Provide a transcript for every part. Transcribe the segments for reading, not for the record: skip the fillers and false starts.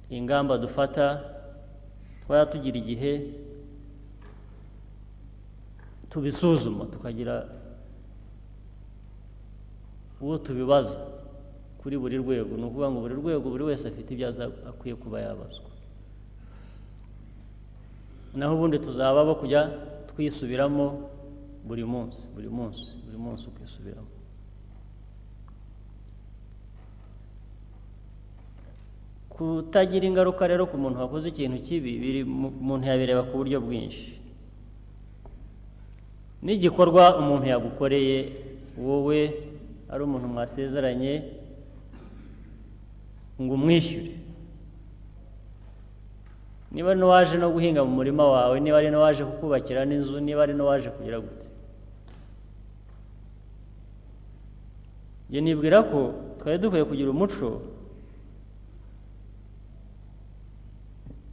Ingamba dufata, twajya tugira igihe tubisuzuma, tukagira uwo tubibaza kuri buri rwego. Ni ukuvuga ngo buri rwego, buri wese afite ibyo aza akwiye kuba yabazwa. Naho ubundi tuzaba bo kujya twisubiramo buri munsi, buri munsi, buri munsi ukisubiramo. Kutagira ingaruka rero ku muntu wakoze ikintu kibi biri, umuntu yabireba ku buryo bwinshi. N'igikorwa umuntu yagukoreye wowe, ari umuntu mwasezeranye ngo umwishyure, niba ari n'uwaje no guhinga mu murima wawe, niba ari n'uwaje kukubakira n'inzu, niba ari n'uwaje kugira gute, njye nibwira ko twari dukwiye kugira umuco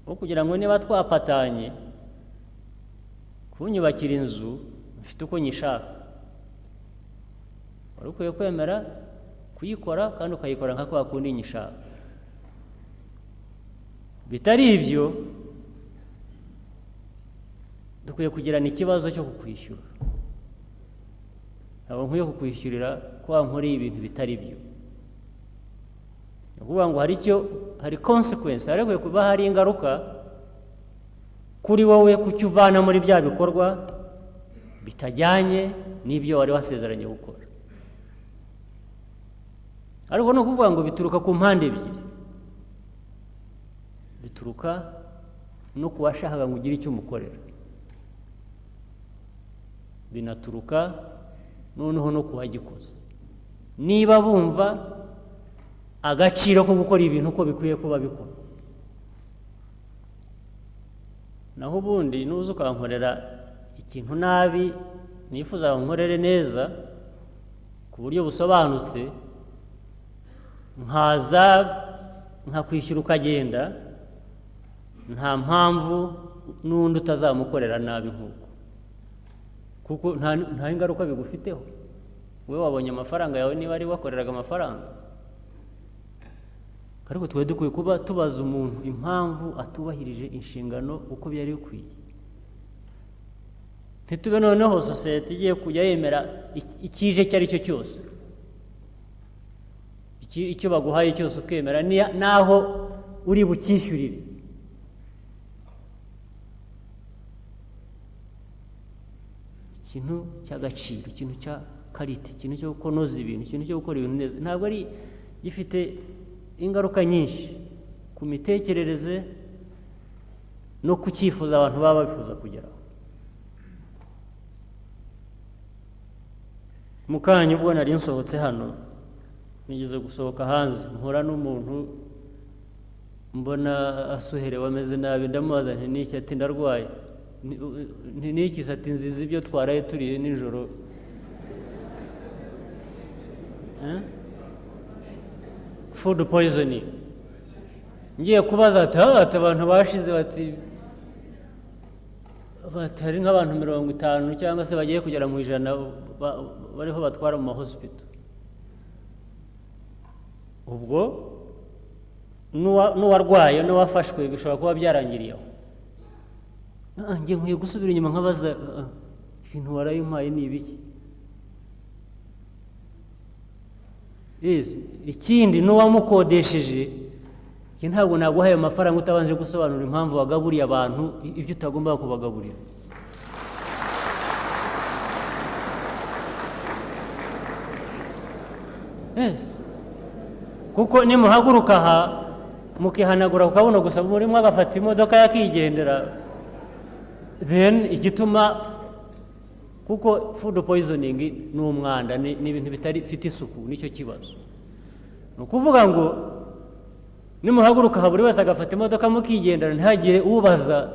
wo kugira ngo niba twapatanye kunyubakira inzu, mfite uko nyishaka, wari ukwiye kwemera kuyikora kandi ukayikora nka kwa kundi nyishaka. Bitari ibyo, dukwiye kugirana ikibazo cyo kukwishyura. Ntabwo nkwiye kukwishyurira ko wankoreye ibintu bitari byo. Ni ukuvuga ngo hari icyo, hari consequence, hari kuba hari ingaruka kuri wowe ku cyo uvana muri bya bikorwa bitajyanye n'ibyo wari wasezeranye gukora. Ariko ni ukuvuga ngo bituruka ku mpande ebyiri: bituruka no ku washakaga ngo ugire icyo umukorera, binaturuka noneho no ku wagikoze, niba bumva agaciro ko gukora ibintu uko bikwiye kuba bikorwa. Naho ubundi nuza ukankorera ikintu nabi, nifuza ngo nkorere neza ku buryo busobanutse, nkaza nkakwishyura ukagenda, nta mpamvu n'undi utazamukorera nabi nk'uko, kuko nta ingaruka bigufiteho. Wowe wabonye amafaranga yawe niba ari wakoreraga amafaranga. Ariko twari dukwiye kuba tubaza umuntu impamvu atubahirije inshingano uko byari bikwiye. Ntitube noneho sosiyete igiye kujya yemera ikije icyo ari cyo cyose, icyo baguhaye cyose ukemera, naho uri bucyishyurire. Ikintu cy'agaciro, ikintu cya qualité, ikintu cyo kunoza ibintu, ikintu cyo gukora ibintu neza, ntabwo ari gifite ingaruka nyinshi ku mitekerereze no ku cyifuzo abantu baba bifuza kugeraho. Mu kanya ubwo nari nsohotse hano, nigeze gusohoka hanze, mpura n'umuntu, mbona asuherewe, ameze nabi. Ndamubaza nti: "Niki?" Ati: "Ndarwaye." Nti: "Niki?" Ati: "Nziza ibyo twaraye turiye nijoro." Eh? Food poisoning. Ngiye kubaza, ati: "Ah," ati: "abantu bashize," bati hari nk'abantu 50 cyangwa se bagiye kugera mu 100 bariho batwara mu mahospital. Ubwo n'uwarwaye n'uwafashwe bishobora kuba byarangiriye aho. Ah, njye nkwiye gusubira inyuma nkabaza: "Ah, ibintu warayimpaye ni ibiki?" Yes. Ikindi, n'uwamukodesheje, iki ntabwo naguhaye amafaranga utabanje gusobanura impamvu wagaburiye abantu ibyo utagomba kubagaburira. Yes. Kuko nimuhaguruka aha mukihanagura ku kabuno gusa, murimo agafata imodoka yakigendera, then igituma, kuko food poisoning ni umwanda, ni ibintu bitari bifite isuku, nicyo kibazo. Ni ukuvuga ngo nimuhaguruka aha, buri wese agafata imodoka mukigendera, ntihagire ubaza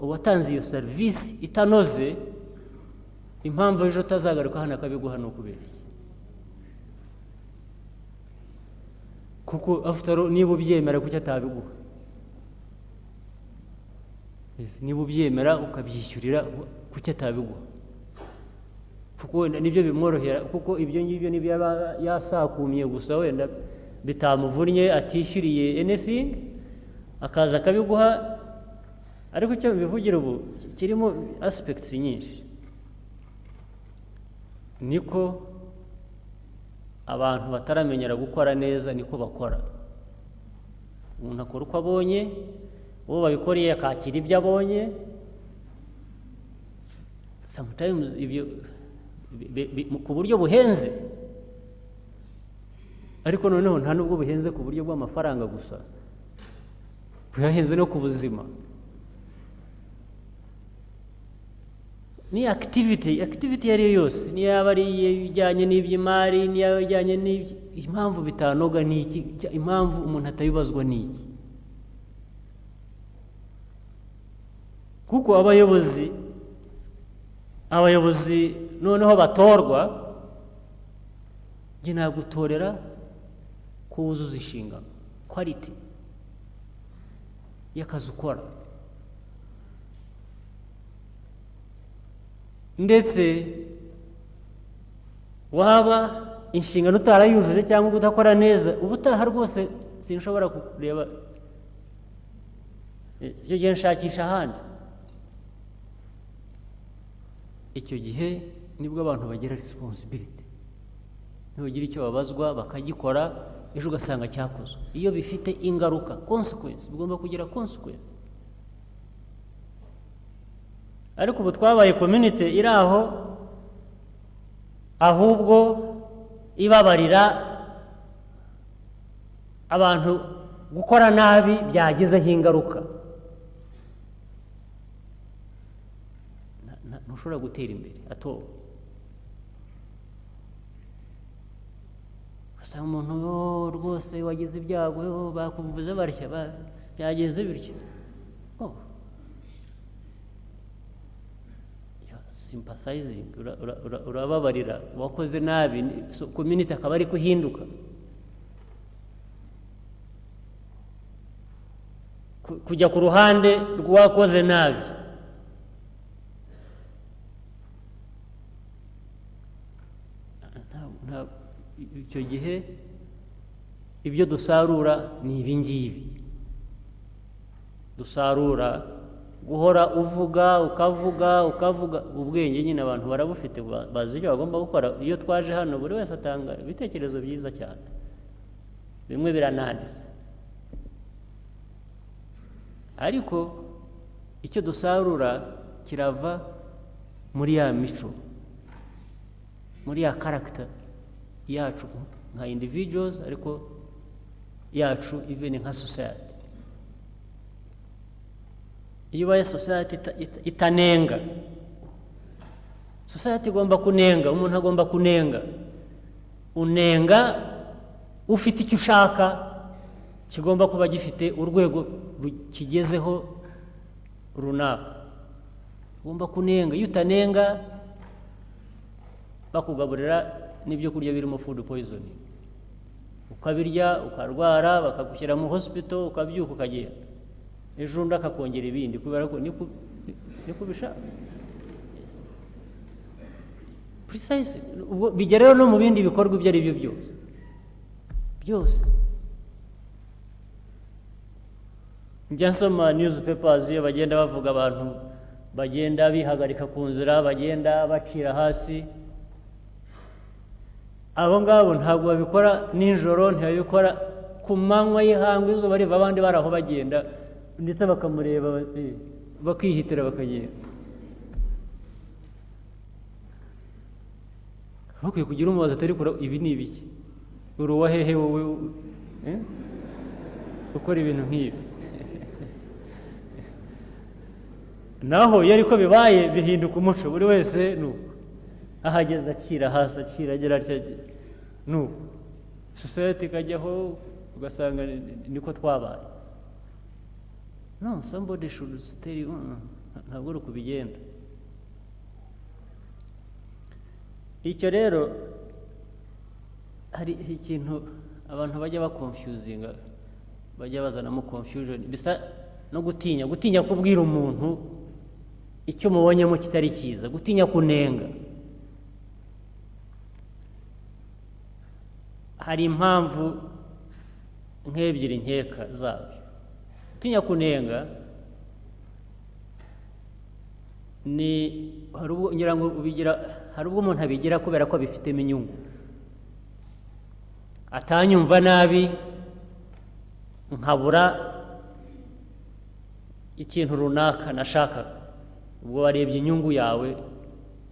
uwatanze iyo serivisi itanoze impamvu ejo utazagaruka hano akabiguha, ni ukubera iki? Kuko after all, niba ubyemera, kuki atabiguha? Yes, niba ubyemera ukabyishyurira, kuki atabiguha? Kuko wenda nibyo bimworohera, kuko ibyo ngibyo nibyo yaba yasakumye gusa, wenda bitamuvunnye, atishyuriye anything, akaza akabiguha. Ariko icyo mbivugira ubu kirimo aspects nyinshi, niko abantu bataramenyera gukora neza, niko bakora. Umuntu akora uko abonye, uwo babikoreye akakira ibyo abonye. Sometimes ibyo ku buryo buhenze, ariko noneho nta nubwo buhenze ku buryo bw'amafaranga gusa, buyahenze no ku buzima. Ni activity iyo ari yo yose, niyo yaba ari ijyanye n'iby'imari, niyo yaba ijyanye n'ibyo, impamvu bitanoga ni iki? Impamvu umuntu atabibazwa ni iki? Kuko abayobozi noneho batorwa, njye nagutorera ko wuzuza inshingano, quality y'akazi ukora, ndetse waba inshingano utarayujuje cyangwa udakora neza, ubutaha rwose sinshobora kureba icyo gihe, nshakisha ahandi. Icyo gihe nibwo abantu bagira responsibility, nibagira icyo babazwa bakagikora, ejo ugasanga cyakozwe. Iyo bifite ingaruka, consequence, bigomba kugira consequence. Ariko ubu twabaye community iri aho, ahubwo ibabarira abantu gukora nabi byagizeho ingaruka. Ntushobora gutera imbere ato. Usanga umuntu, "Oh, rwose wagize ibyago, oh, bakuvuze batya, byagenze bityo." Oh. Sympathizing, urababarira uwakoze nabi, so community akaba ari kuhinduka. Kujya ku ruhande rw'uwakoze nabi. Icyo gihe ibyo dusarura ni ibi ngibi dusarura: guhora uvuga, ukavuga, ukavuga. Ubwenge nyine abantu barabufite, bazi icyo bagomba gukora. Iyo twaje hano, buri wese atanga ibitekerezo byiza cyane, bimwe birananditse, ariko icyo dusarura kirava muri ya mico, muri ya character yacu nka individuals, ariko yacu even nka society. Iyo ubaye society itanenga, society igomba kunenga, umuntu agomba kunenga. Unenga ufite icyo ushaka kigomba kuba gifite urwego kigezeho runaka. Ugomba kunenga. Iyo utanenga, bakugaburira n'ibyo kurya birimo food poisoning, ukabirya ukarwara, bakagushyira mu hospital, ukabyuka ukagenda, ejo undi akakongera ibindi, kubera ko niko ubishaka. Precise. Ubwo bijya rero no mu bindi bikorwa ibyo ari byo byose byose. Njya nsoma newspapers, iyo bagenda bavuga abantu bagenda bihagarika ku nzira, bagenda bacira hasi, abo ngabo ntabwo babikora nijoro, ntibabikora ku manywa y'ihangu, izuba riva, abandi bari aho bagenda, ndetse bakamureba, bakihitira bakagenda. Bakwiye kugira umubaza atari kure: "Ibi ni ibiki? Uri uwa hehe wowe, eh? Ukora ibintu nk'ibi?" Naho iyo ariko bibaye, bihinduka umuco, buri wese ni uko ahageze acira hasi, acira, agira atya, ni uko society ikajyaho, ugasanga niko twabaye. No, somebody should tell you, ntabwo ari uko bigenda. Icyo rero, hari ikintu abantu bajya baconfusinga, bajya bazanamo confusion, bisa no gutinya kubwira umuntu icyo mubonyemo kitari cyiza, gutinya kunenga. Hari impamvu nk'ebyiri nkeka zabyo. Gutinya kunenga ni hari ubwo ngira ngo ubigira, hari ubwo umuntu abigira kubera ko abifitemo inyungu, atanyumva nabi nkabura ikintu runaka nashakaga. Ubwo warebye inyungu yawe,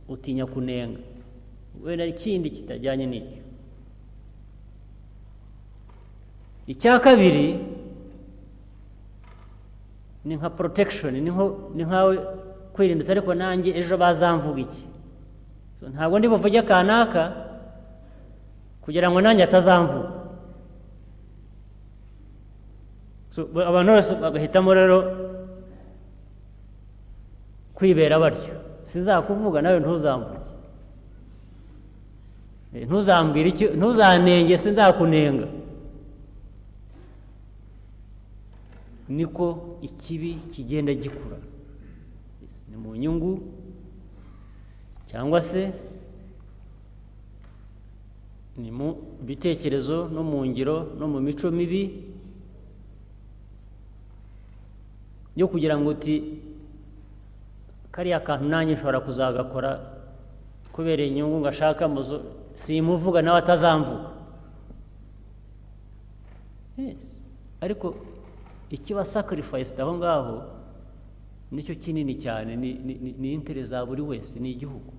utinya kunenga wenda ikindi kitajyanye n'icyo. Icya kabiri ni nka protection, ni nkawe kwirinda, ariko nanjye ejo bazamvuga iki? So, ntabwo ndi buvuge kanaka kugira ngo nanjye atazamvuga. So, abantu bose bagahitamo rero kwibera batyo: sinzakuvuga, nawe ntuzamvuge, ntuzambwire icyo, ntuzanenge, sinzakunenga. Niko ikibi kigenda gikura, ni mu nyungu cyangwa se ni mu bitekerezo no mu ngiro no mu mico mibi yo kugira ngo uti kariya kantu nanjye nshobora kuzagakora kubera inyungu ngashaka muzo, simuvuga nawe atazamvuga. Yes. Ariko ikiba sacrificed aho ngaho nicyo kinini cyane, ni interest za buri wese, ni igihugu.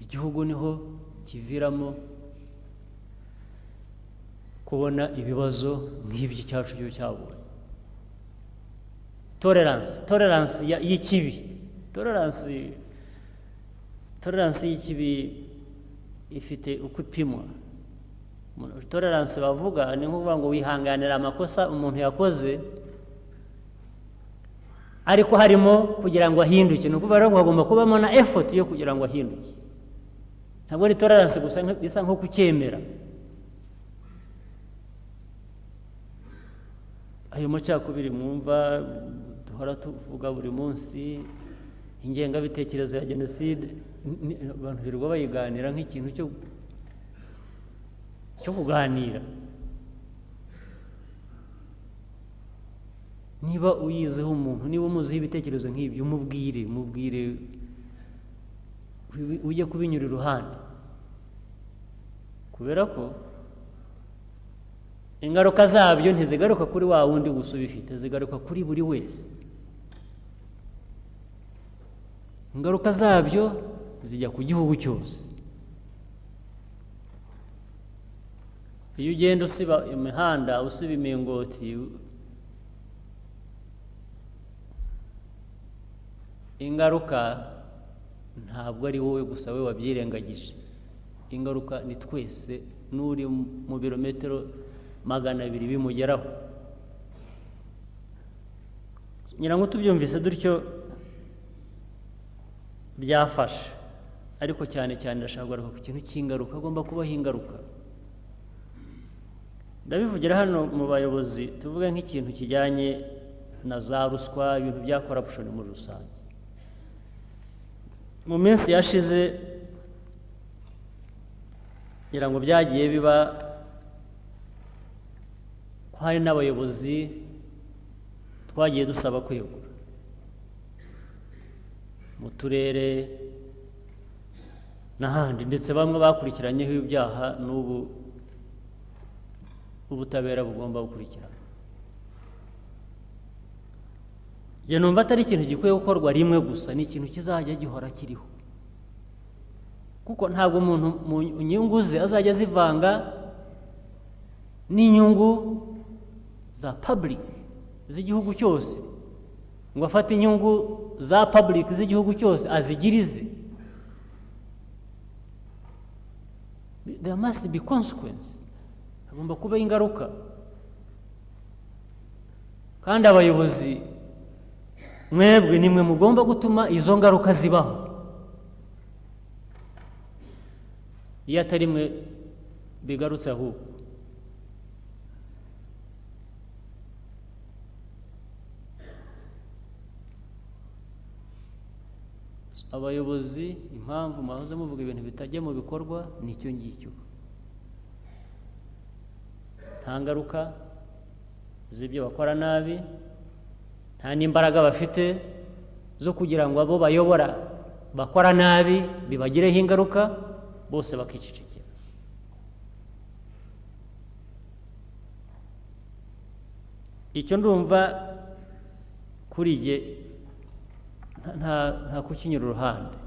Igihugu niho kiviramo kubona ibibazo nk'ibyo cyacu cyo cyabonye. Tolerance y'ikibi, tolerance y'ikibi ifite uko ipimwa. Tolerance bavuga ni nko kuvuga ngo wihanganira amakosa umuntu yakoze, ariko harimo kugira ngo ahinduke. Ni ukuvuga rero ngo hagomba kubamo na effort yo kugira ngo ahinduke. Ntabwo ari tolerance gusa bisa nko kucyemera. Ayo macakubiri mwumva duhora tuvuga buri munsi, ingengabitekerezo ya jenoside, abantu birirwa bayiganira nk'ikintu cyo kuganira. Niba uyizeho umuntu, niba umuziho ibitekerezo nk'ibyo, umubwire, umubwire, ujye kubinyura iruhande, kubera ko ingaruka zabyo ntizigaruka kuri wa wundi gusa ubifite, zigaruka kuri buri wese. Ingaruka zabyo zijya ku gihugu cyose. Iyo ugenda usiba imihanda, usiba imingoti, ingaruka ntabwo ari wowe gusa we wabyirengagije, ingaruka ni twese, n'uri mu birometero 200 bimugeraho. Ngira ngo tubyumvise dutyo byafashe, ariko cyane cyane ndashaka kugaruka ku kintu cy'ingaruka. Agomba kubaho ingaruka. Ndabivugira hano mu bayobozi, tuvuge nk'ikintu kijyanye na za ruswa, ibintu bya corruption muri rusange. Mu minsi yashize ngira ngo byagiye biba ko hari n'abayobozi twagiye dusaba kwegura mu turere n'ahandi, ndetse bamwe bakurikiranyeho ibyaha n'ubu ubutabera bugomba gukurikirana. Njye numva atari ikintu gikwiye gukorwa rimwe gusa, ni ikintu kizajya gihora kiriho, kuko ntabwo umuntu mu nyungu ze azajya azivanga n'inyungu za public z'igihugu cyose, ngo afate inyungu za public z'igihugu cyose azigirize. There must be consequence, hagomba kuba ingaruka. Kandi abayobozi mwebwe nimwe mugomba gutuma izo ngaruka zibaho. Iyo atari mwe bigarutse ahubwo. Abayobozi, impamvu mwahoze muvuga ibintu bitajya mu bikorwa ni icyo ngicyo: nta ngaruka z'ibyo bakora nabi, nta n'imbaraga bafite zo kugira ngo abo bayobora bakora nabi bibagireho ingaruka, bose bakicecekera. Icyo ndumva kuri jye nta kukinyura uruhande.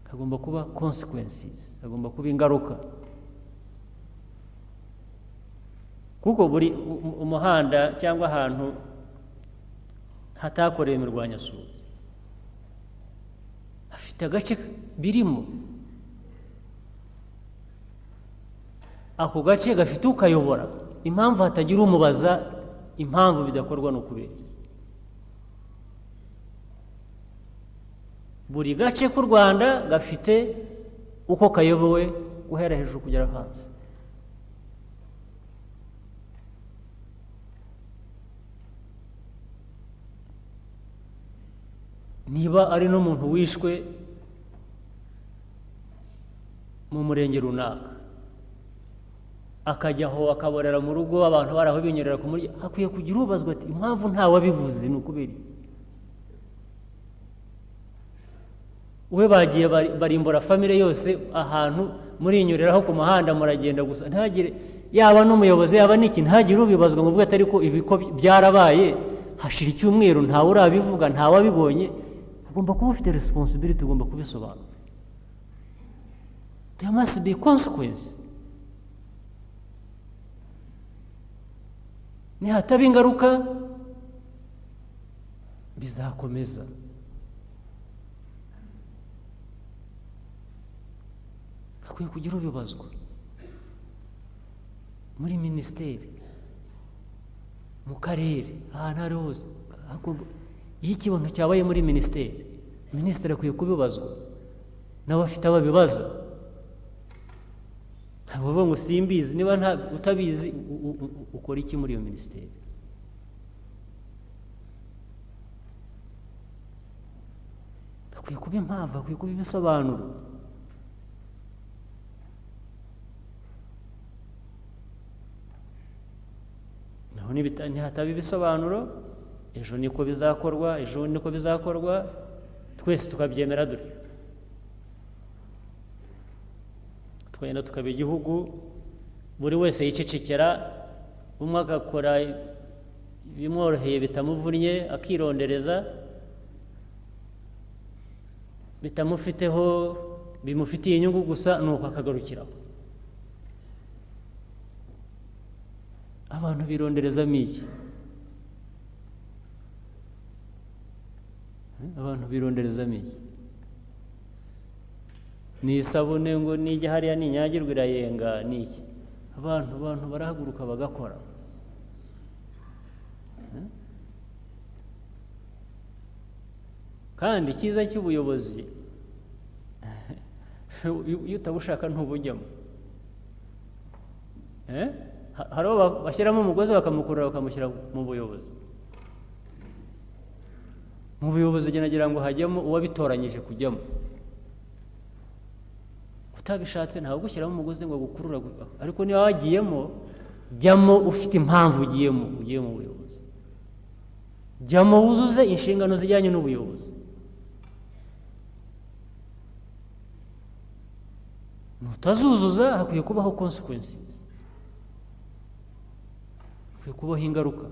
Hagomba kuba consequences, hagomba kuba ingaruka, kuko buri umuhanda cyangwa ahantu hatakorewe imirwanyasuri hafite agace birimo. Ako gace gafite ukayobora. Impamvu hatagira umubaza impamvu bidakorwa ni ukubera iki? Buri gace k'u Rwanda gafite uko kayobowe, guhera hejuru kugera hasi. Niba ari n'umuntu wishwe mu murenge runaka, akajya aho akaborera mu rugo, abantu bari aho binyurera ku muryango, hakwiye kugira ubazwa ati: "Impamvu ntawabivuze ni ukubera iki?" We bagiye barimbura famille yose, ahantu murinyureraho ku muhanda, muragenda gusa, ntihagire, yaba n'umuyobozi, yaba n'iki, ntihagire ubibazwa ngo uvuge ati: "Ariko ibi ko byarabaye, hashira icyumweru, ntawe urabivuga, ntawabibonye." Ugomba kuba ufite responsibility, ugomba kubisobanura. There must be consequence. Nihataba ingaruka, bizakomeza. Hakwiye kugira ubibazwa muri minisiteri, mu karere, ahantu aho ari hose. Iyo ikintu cyabaye muri minisiteri, minisitiri akwiye kubibazwa, nawe afite abo abibaza. Ntabwo bavuga ngo simbizi. Niba nta utabizi, ukora iki muri iyo minisiteri? Hakwiye kuba impamvu, hakwiye kuba ibisobanuro. Naho nihataba ibisobanuro, ejo niko bizakorwa, ejo niko bizakorwa, twese tukabyemera dutyo, tukagenda tukaba igihugu buri wese yicecekera, umwe agakora ibimworoheye bitamuvunnye, akirondereza bitamufiteho, bimufitiye inyungu gusa, nuko akagarukiraho. Abantu bironderezamo iki? Abantu bironderezamo iki? Ni isabune ngo nijya hariya ninyagirwa irayenga? Ni iki? Abantu barahaguruka bagakora. Kandi icyiza cy'ubuyobozi, iyo utabushaka ntubujyamo. Hari abo bashyiramo umugozi bakamukurura, bakamushyira mu buyobozi. Mu buyobozi nagira ngo hajyamo uwabitoranyije kujyamo. Utabishatse ntawe ugushyiramo umugozi ngo agukurura. Ariko niba wagiyemo, jyamo ufite impamvu ugiyemo. Ugiye mu buyobozi, jyamo wuzuze inshingano zijyanye n'ubuyobozi. Nutazuzuza, hakwiye kubaho consequences, hakwiye kubaho ingaruka.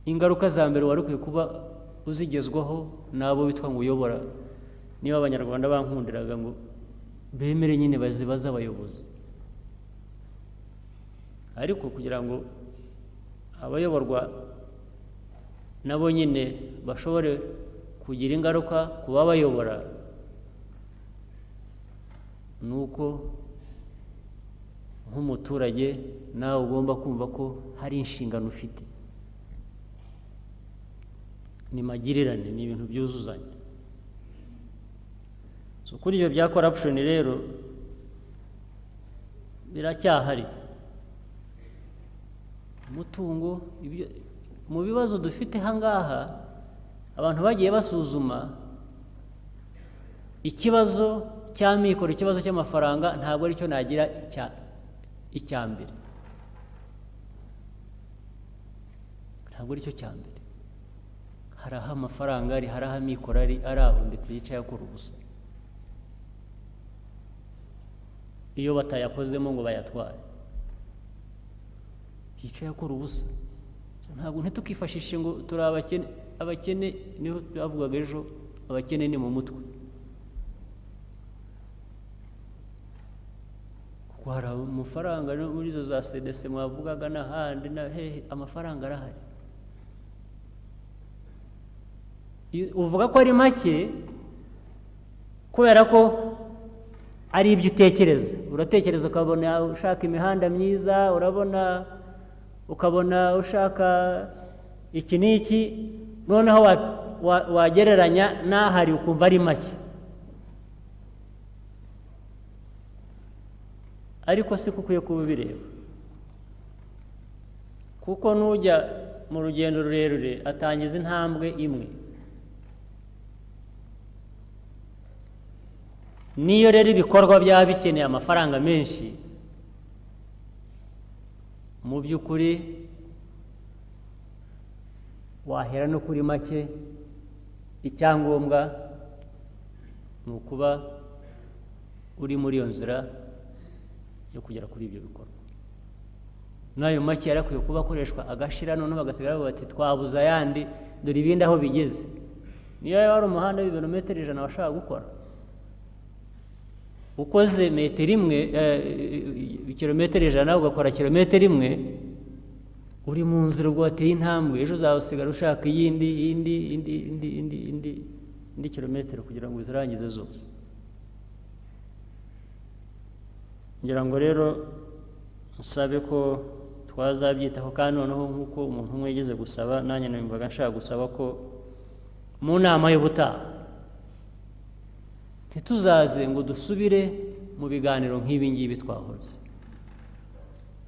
Ingaruka za mbere wari ukwiye kuba uzigezwaho n'abo witwa ngo uyobora. Niba Abanyarwanda bankundiraga ngo bemere nyine bazibaze abayobozi, ariko kugira ngo abayoborwa nabo nyine bashobore kugira ingaruka ku babayobora, ni uko nk'umuturage nawe ugomba kumva ko hari inshingano ufite. Ni magirirane, ni ibintu byuzuzanya. So kuri ibyo bya corruption rero, biracyahari. Umutungo, ibyo mu bibazo dufite ahangaha Abantu bagiye basuzuma ikibazo cy'amikoro, ikibazo cy'amafaranga ntabwo aricyo nagira icya mbere, ntabwo aricyo cya mbere. Hari aho amafaranga ari, hari aho amikoro ari, ari aho ndetse yicaye akora ubusa iyo batayakozemo ngo bayatware, yicaye akora ubusa. Ntabwo ntitukifashishe ngo turi abakene. Abakene niho bavugaga ejo, abakene ni mu mutwe, kuko hari amafaranga muri izo za CDC mwavugaga n'ahandi na hehe, amafaranga arahari. Uvuga ko ari make kubera ko ari ibyo utekereza. Uratekereza ukabona ushaka imihanda myiza, urabona ukabona ushaka iki n'iki, noneho wagereranya n'ahari ukumva ari make. Ariko si ko ukwiye kuba ubireba, kuko n'ujya mu rugendo rurerure atangiza intambwe imwe. Niyo rero ibikorwa byaba bikeneye amafaranga menshi, mu by'ukuri wahera no kuri make. Icyangombwa ni ukuba uri muri iyo nzira yo kugera kuri ibyo bikorwa. N'ayo make yarakwiye kuba akoreshwa agashira, noneho bagasigara bavuga bati twabuze ayandi, dore ibindi aho bigeze. Niyo yaba ari umuhanda w'ibirometero 100 washaka gukora, ukoze metero imwe, kilometero 100 ugakora kilometero imwe, uri mu nzira ubwo wateye intambwe, ejo uzasigara ushaka iyindi, indi, indi, indi, indi, indi, indi kilometero kugira ngo uzirangize zose. Ngira ngo rero nsabe ko twazabyitaho, kandi noneho nk'uko umuntu umwe yigeze gusaba, nanjye numvaga nshaka gusaba ko mu nama y'ubutaha ntituzaze ngo dusubire mu biganiro nk'ibi ngibi twahoze,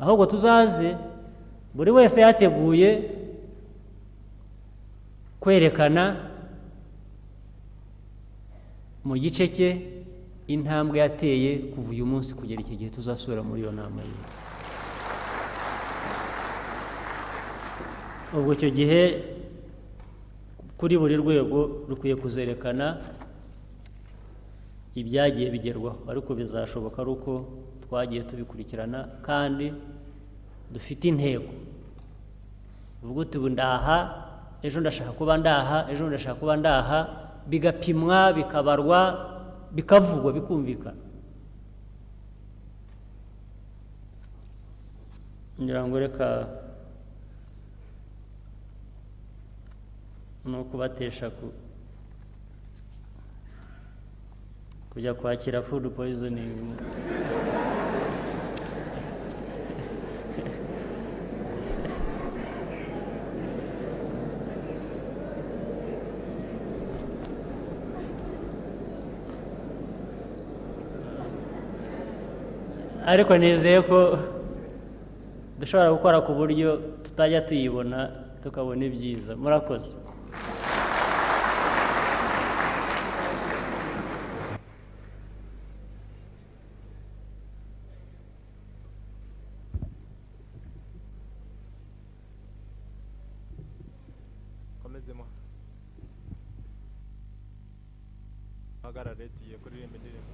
ahubwo tuzaze buri wese yateguye kwerekana mu gice cye intambwe yateye kuva uyu munsi kugera iki gihe tuzasubira muri iyo nama ye. Ubwo icyo gihe kuri buri rwego rukwiye kuzerekana ibyagiye bigerwaho, ariko bizashoboka ari uko twagiye tubikurikirana kandi dufite intego. Uvuga uti ubu ndaha, ejo ndashaka kuba ndaha, ejo ndashaka kuba ndaha, bigapimwa, bikabarwa, bikavugwa, bikumvikana. Ngira ngo reka no kubatesha kujya kwakira food poisoning. Ariko nizeye ko dushobora gukora ku buryo tutajya tuyibona tukabona ibyiza. Murakoze. Komeze muhagarare, tugiye kuririmba indirimbo.